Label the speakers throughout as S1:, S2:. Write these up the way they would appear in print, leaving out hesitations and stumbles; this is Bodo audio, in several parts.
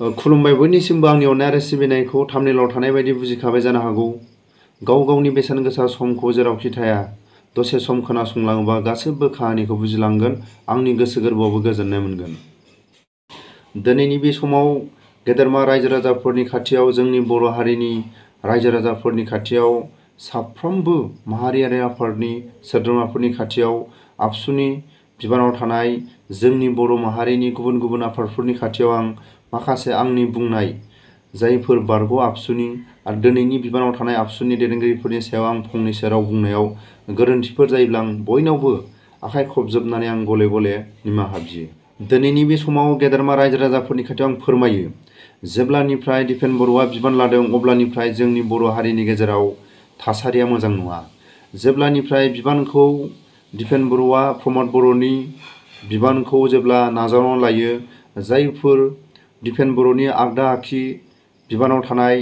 S1: खुलुमबाय बयनिसिमबो आंनि अननाय आरो सिबिनायखौ थाम्बनेइलाव थानाय बायदि बुजिखाबाय जानो हागौ। गाव गावनि बेसेन गोसा समखौ जेरावखि थाया दसे सम खोनासंलाङोबा गासैबो काहानिखौ बुजिलांगोन, आंनि गोसो गोरबोआवबो गोजोननाय मोनगोन। दिनैनि बे समाव गेदेरमा रायजो राजाफोरनि खाथियाव, जोंनि बर' हारिनि रायजो राजाफोरनि खाथियाव, साफ्रोमबो माहारियारि आफादनि सोद्रोमाफोरनि खाथियाव, आबसुनि बिबानाव थानाय जोंनि बर' माहारिनि गुबुन गुबुन आफादफोरनि खाथियाव आं माखासे आंनि बुंनाय जायफोर बारग' आबसुनि आरो दिनैनि बिबानाव थानाय आबसुनि दैदेनगिरिफोरनि सायाव आं फंनैसो राव बुंनायाव गोरोन्थिफोर जायोब्ला आं बयनावबो आखाइ खबजोबनानै आं गले गले निमाहा बियो। दिनैनि बे समाव गेदेरमा रायजो राजाफोरनि खाथियाव आं फोरमायो, जेब्लानिफ्राय दिपेन बर'आ बिबान लादों अब्लानिफ्राय जोंनि बर' हारिनि गेजेराव थासारिया मोजां नङा। जेब्लानिफ्राय बिबानखौ दिपेन बर'आ प्रमद बर'नि बिबानखौ जेब्ला नाजावनानै लायो, जायफोर दिपेन बर'नि आगदा आखि बिबानाव थानाय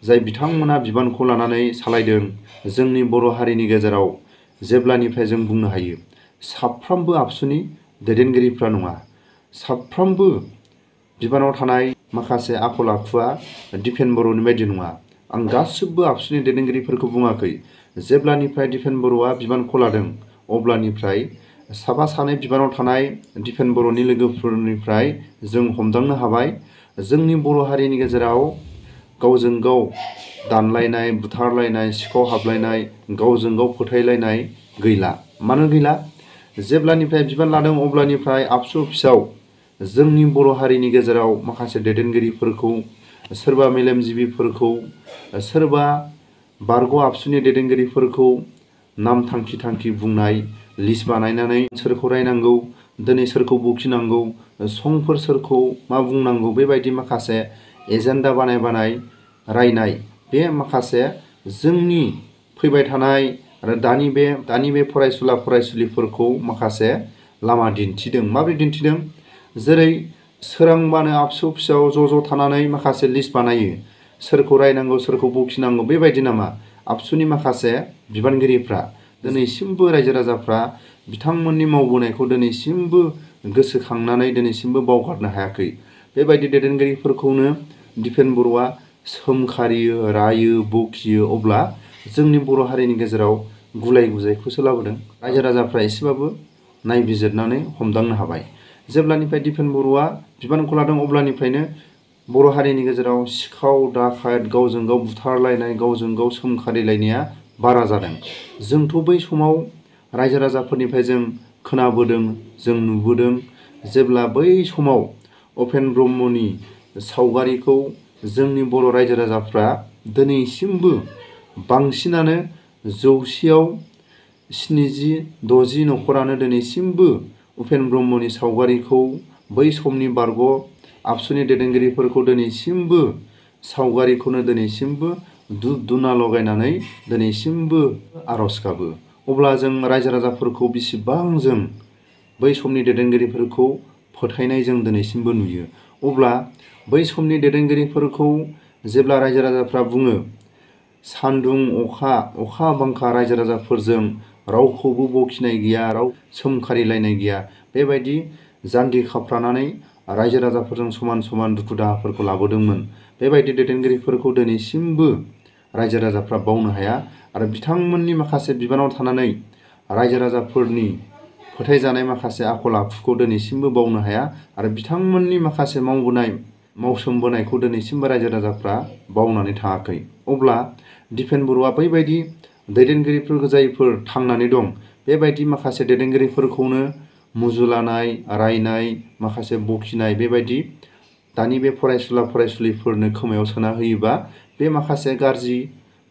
S1: जाय बिथांमोना बिबानखौ लानानै सालायदों जोंनि बर' हारिनि गेजेराव, जेब्लानिफ्राय जों बुंनो हायो साफ्रोमबो आबसुनि दैदेनगिरिफ्रा नङा, साफ्रोमबो बिबानाव थानाय माखासे आखल आखुआ दिपेन बर'नि बायदि नङा। आं गासिबो आबसुनि दैदेनगिरिफोरखौ बुङाखै। जेब्लानिफ्राय दिपेन बर'आ बिबानखौ लादों अब्लानिफ्राय साफा सानै बिबानाव थानाय दिपेन बर'नि लोगोफोरनिफ्राय जों हमदांनो हाबाय जोंनि बर' हारिनि गेजेराव गावजों गाव दानलायनाय, बुथारलायनाय, सिखाव हाबलायनाय, गावजों गाव फोथायलायनाय गैला। मानो गैला? जेब्लानिफ्राय बिबान लादों अब्लानिफ्राय आबसु अफिसाव जोंनि बर' हारिनि गेजेराव माखासे दैदेनगिरिफोरखौ, सोरबा मेलेमजिबिफोरखौ, सोरबा बारग' आबसुनि दैदेनगिरिफोरखौ नाम थांखि थांखि बुंनाय, लिस्ट बानायनानै सोरखौ रायनांगौ, दिनै सोरखौ बखिनांगौ, संफोर सोरखौ मा बुंनांगौ, बेबायदि माखासे एजेन्डा बानाय रायनाय, बे माखासे जोंनि फैबाय थानाय आरो दानि बे फरायसुला फरायसुलिफोरखौ माखासे लामा दिन्थिदों। माबोरै दिन्थिदों? जेरै सोरांबानो आबसु अफिसाव ज' थानानै माखासे लिस्ट बानायो, सोरखौ रायनांगौ, सोरखौ बखिनांगौ, बेबायदि नामा आबसुनि माखासे बिबानगिरिफ्रा दिनैसिमबो रायजो राजाफ्रा बिथांमोननि मावबोनायखौ दिनैसिमबो गोसोखांनानै दिनैसिमबो बावगारनो हायाखै। बेबायदि दैदेनगिरिफोरखौनो दिपेन बर'आ सोमखारियो, रायो, बखियो, अब्ला जोंनि बर' हारिनि गेजेराव गुलाय गुजायखौसो लाबोदों। रायजो राजाफ्रा एसेबाबो नायबिजिरनानै हमदांनो हाबाय। जेब्लानिफ्राय दिपेन बर'आ बिबानखौ लादों अब्लानिफ्रायनो बर' हारिनि गेजेराव सिखाव दाखायत, गावजों गाव बुथारलायनाय, गावजों गाव सोमखारिलायनाया बारा जादों। जोंथ' बै समाव रायजो राजाफोरनिफ्राय जों खोनाबोदों, जों नुबोदों, जेब्ला बै समाव उपेन ब्रह्मनि सावगारिखौ जोंनि बर' रायजो राजाफ्रा दिनैसिमबो बांसिनानो 100आव 70-60 न'खरानो दिनैसिमबो उपेन ब्रह्मनि सावगारिखौ बै समनि बारग' आबसुनि दैदेनगिरिफोरखौ दिनैसिमबो सावगारिखौनो दिनैसिमबो धुप धुना लगायनानै दिनैसिमबो आर'ज गाबो। अब्ला जों रायजो राजाफोरखौ बेसेबां जों बै समनि दैदेनगिरिफोरखौ फोथायनाय जों दिनैसिमबो नुयो। अब्ला बै समनि दैदेनगिरिफोरखौ जेब्ला रायजो राजाफ्रा बुङो सान्दुं अखा बांखा रायजो राजाफोरजों रावखौबो बखिनाय गैया, राव सोमखारिलायनाय गैया, बेबायदि जान्जि खाफ्रानानै रायजो राजाफोरजों समान समान दुखु दाहाफोरखौ लाबोदोंमोन। बेबायदि दैदेनगिरिफोरखौ दिनैसिमबो रायजो राजाफ्रा बावनो हाया आरो बिथांमोननि माखासे बिबानाव थानानै रायजो राजाफोरनि फोथायजानाय माखासे आखल आखुखौ दिनैसिमबो बावनो हाया आरो बिथांमोननि माखासे मावसोमबोनायखौ दिनैसिमबो रायजो राजाफ्रा बावनानै थाङाखै। अब्ला दिपेन बर'आ बैबायदि दैदेनगिरिफोरखौ जायफोर थांनानै दं, बेबायदि माखासे दैदेनगिरिफोरखौनो मुजुलानाय, रायनाय, माखासे बखिनाय, बेबायदि दानि बे फरायसुला फरायसुलिफोरनो खोमायाव सोना होयोबा बे माखासे गाज्रि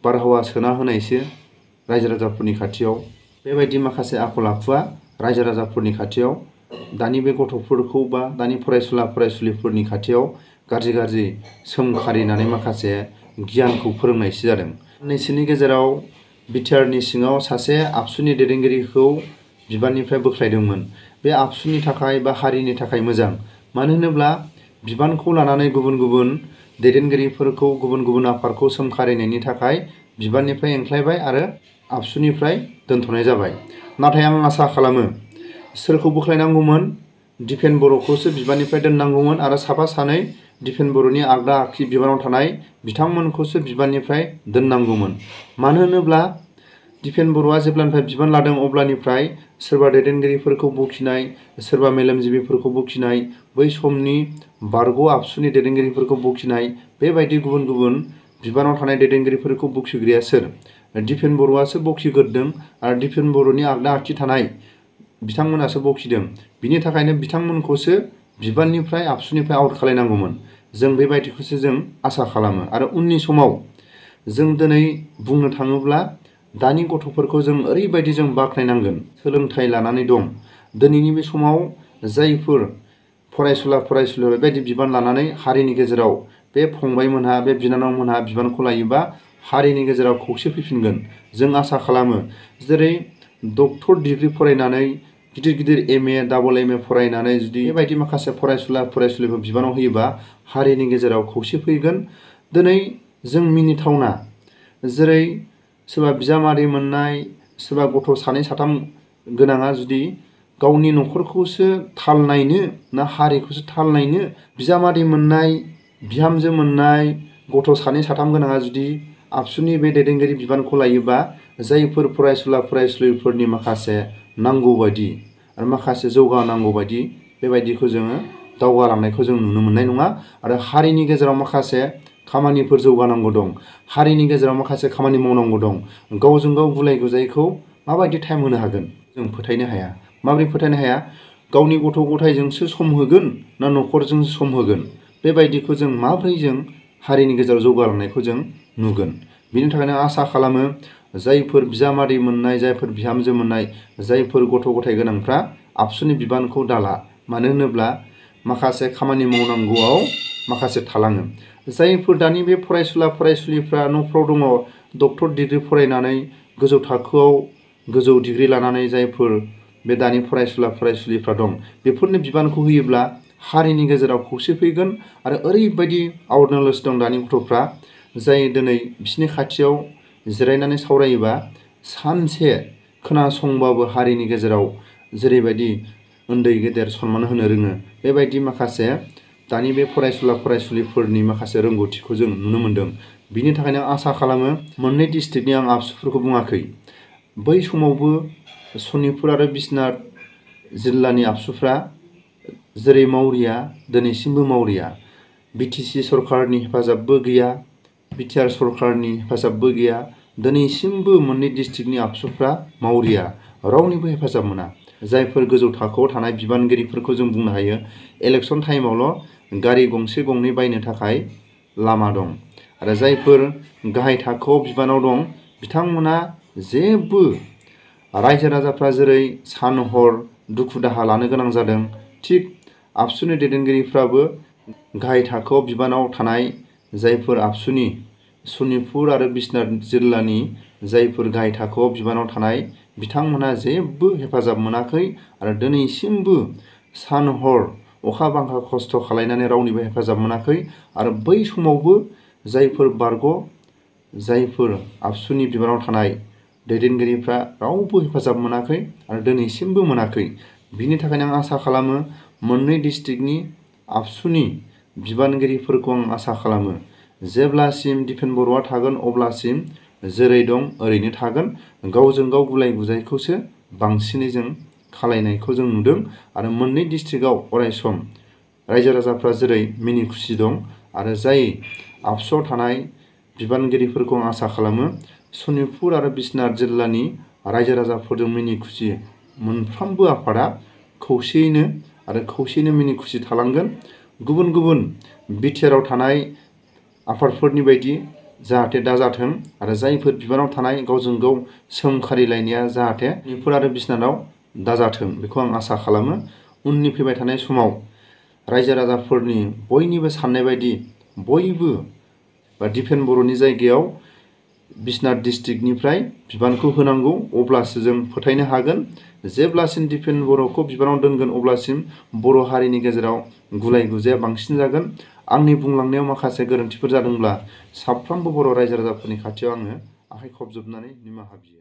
S1: बारहावा सोना होनायसो रायजो राजाफोरनि खाथियाव। बेबायदि माखासे आखल आखुआ रायजो राजाफोरनि खाथियाव दानि बे गथ'फोरखौ बा दानि फरायसुला फरायसुलिफोरनि खाथियाव गाज्रि सोमखारिनानै माखासे गियानखौ फोरोंनायसो जादों। साननैसोनि गेजेराव बिटिआरनि सिङाव सासे आबसुनि दैदेनगिरिखौ बिबाननिफ्राय बोख्लायदोंमोन। बे आबसुनि थाखाय बा हारिनि थाखाय मोजां। मानो होनोब्ला बिबानखौ लानानै गुबुन गुबुन दैदेनगिरिफोरखौ, गुबुन गुबुन आफादखौ सोमखारिनायनि थाखाय बिबाननिफ्राय एंख्लायबाय आरो आबसुनिफ्राय दोनथ'नाय जाबाय। नाथाय आं आसा खालामो सोरखौ बोख्लायनांगौमोन? दिपेन बर'खौसो बिबाननिफ्राय दोननांगौमोन आरो साफा सानै दिपेन बर'नि आगदा आगसि बिबानाव थानाय बिथांमोनखौसो बिबाननिफ्राय दोननांगौमोन। मानो होनोब्ला दिपेन बर'आ जेब्लानिफ्राय बिबान लादों अब्लानिफ्राय सोरबा दैदेनगिरिफोरखौ बखिनाय, सोरबा मेलेमजिबिफोरखौ बखिनाय, बै समनि बारग' आबसुनि दैदेनगिरिफोरखौ बखिनाय, बेबायदि गुबुन गुबुन बिबानाव थानाय दैदेनगिरिफोरखौ बखिग्राया सोर? दिपेन बर'आसो बखिग्रोदों आरो दिपेन बर'नि आगदा आगसि थानाय बिथांमोनासो बखिदों। बिनि थाखायनो बिथांमोनखौसो बिबाननिफ्राय आबसुनिफ्राय आउट खालायनांगौमोन। जों बेबायदिखौसो जों आसा खालामो आरो उननि समाव जों दिनै बुंनो थाङोब्ला दानि गथ'फोरखौ जों ओरैबायदि जों बाख्नायनांगोन सोलोंथाइ लानानै दं। दिनैनि बे समाव जायफोर फरायसुला फरायसुलिफोर बेबायदि बिबान लानानै हारिनि गेजेराव बे फंबायमोनहा, बे बिनानावमोनहा बिबानखौ लायोबा हारिनि गेजेराव खौसे फैफिनगोन। जों आसा खालामो जेरै डक्टर डिग्री फरायनानै गिदिर गिदिर MA, डाबल MA फरायनानै जुदि बेबायदि माखासे फरायसुला फरायसुलिफोर बिबानाव होयोबा हारिनि गेजेराव खौसे फैगोन। दिनै जों मिनिथावना जेरै सोरबा बिजामादै मोननाय, सोरबा गथ' सानै साथाम गोनाङा जुदि गावनि न'खरखौसो थाल नायनो ना हारिखौसो थाल नायनो, बिजामादै मोननाय, बिहामजो मोननाय, गथ' सानै साथाम गोनाङा जुदि आबसुनि बे दैदेनगिरि बिबानखौ लायोबा जायफोर फरायसुला फरायसुलिफोरनि माखासे नांगौ बायदि आरो माखासे जौगानांगौ बायदि बेबायदिखौ जोङो दावगालांनायखौ जों नुनो मोननाय नङा। आरो हारिनि गेजेराव माखासे खामानिफोर जौगानांगौ दं, हारिनि गेजेराव माखासे खामानि मावनांगौ दं। गावजों गाव गुलाय गुजायखौ माबायदि टाइम होनो हागोन? जों फोथायनो हाया। माबोरै फोथायनो हाया? गावनि गथ' गथायजोंसो सम होगोन ना न'खरजोंसो सम होगोन? बेबायदिखौ जों माबोरै जों हारिनि गेजेराव जौगालांनायखौ जों नुगोन? बिनि थाखायनो आसा खालामो जायफोर बिजामादै मोननाय, जायफोर बिहामजो मोननाय, जायफोर गथ' गथाय गोनांफ्रा आबसुनि बिबानखौ दाला। मानो होनोब्ला माखासे खामानि मावनांगौआव माखासे थालाङो। जायफोर दानि बे फरायसुला फरायसुलिफ्रा न'फ्राव दङ, डक्टर डिग्री फरायनानै गोजौ थाखोआव गोजौ डिग्री लानानै जायफोर बे दानि फरायसुला फरायसुलिफ्रा दं, बेफोरनो बिबानखौ होयोब्ला हारिनि गेजेराव खौसे फैगोन। आरो ओरैबायदि आउट नलेज दं दानि गथ'फ्रा जाय दिनै बिसिनि खाथियाव जिरायनानै सावरायोबा सानसे खोनासंबाबो हारिनि गेजेराव जेरैबायदि उन्दै गेदेर सनमान होनो रोङो, बेबायदि माखासे दानि बे फरायसुला फरायसुलिफोरनि माखासे रोंगौथिखौ जों नुनो मोन्दों। बिनि थाखायनो आं आसा खालामो मोननै डिस्ट्रिक्टनि आं आबसुफोरखौ बुङाखै, बै समावबो सनितपुर आरो बिश्वनाथ जिल्लानि आबसुफ्रा जेरै मावरिया दिनैसिमबो मावरिया। BTC सरकारनि हेफाजाबबो गैया, BTR सरकारनि हेफाजाबबो गैया। दिनैसिमबो मोननै डिस्ट्रिक्टनि आबसुफ्रा मावरिया, रावनिबो हेफाजाब मोना। जायफोर गोजौ थाखोआव थानाय बिबानगिरिफोरखौ जों बुंनो हायो इलेक्सन टाइमावल' गारि गंसे गंनै बायनो थाखाय लामा दं। आरो जायफोर गाहाय थाखोआव बिबानाव दं बिथांमोना जेबो रायजो राजाफ्रा जेरै सान हर दुखु दाहा लानो गोनां जादों, थिग आबसुनि दैदेनगिरिफ्राबो गाहाय थाखोआव बिबानाव थानाय जायफोर आबसुनि सनितपुर आरो बिश्वनाथ जिल्लानि जायफोर गाहाय थाखोआव बिबानाव थानाय बिथांमोना जेबो हेफाजाब मोनाखै। आरो दिनैसिमबो सान हर अखा बांखा खस्थ' खालायनानै रावनिबो हेफाजाब मोनाखै। आरो बै समावबो जायफोर जायफोर आबसुनि बिबानाव थानाय दैदेनगिरिफ्रा रावबो हेफाजाब मोनाखै आरो दिनैसिमबो मोनाखै। बिनि थाखायनो आं आसा खालामो मोननै डिस्ट्रिक्टनि आबसुनि बिबानगिरिफोरखौ आं आसा खालामो जेब्लासिम दिपेन बर'आ थागोन अब्लासिम जेरै दं ओरैनो थागोन। गावजों गाव गुलाय गुजायखौसो बांसिनै जों खालायनायखौ जों नुदों। आरो मोननै डिस्ट्रिक्टआव अरायसम रायजो राजाफ्रा जेरै मिनि खुसि दं, आरो जाय आबसुआव थानाय बिबानगिरिफोरखौ आं आसा खालामो सनितपुर आरो बिश्वनाथ जिल्लानि रायजो राजाफोरजों मिनि खुसि मोनफ्रोमबो आफादा खौसेयैनो मिनि खुसि थालांगोन। गुबुन गुबुन बिटिआरआव थानाय आफादफोरनि बायदि जाहाथे दाजाथों, आरो जायफोर बिबानाव थानाय गावजों गाव सोंखारिलायनाया जाहाथे सनितपुर आरो बिश्वनाथआव दाजाथों, बेखौ आं आसा खालामो। उननि फैबाय थानाय समाव रायजो राजाफोरनि बयनिबो साननाय बायदि बयबो दिपेन बर'नि जायगायाव बिश्वनाथ डिस्ट्रिक्टनिफ्राय बिबानखौ होनांगौ, अब्लासो जों फोथायनो हागोन। जेब्लासिम दिपेन बर'खौ बिबानाव दोनगोन अब्लासिम बर' हारिनि गेजेराव गुलाय गुजाया बांसिन जागोन। आंनि बुंलांनायाव माखासे गोरोन्थिफोर जादोंब्ला साफ्रोमबो बर' रायजो राजाफोरनि खाथियाव आङो आखाइ खबजोबनानै निमाहा बियो।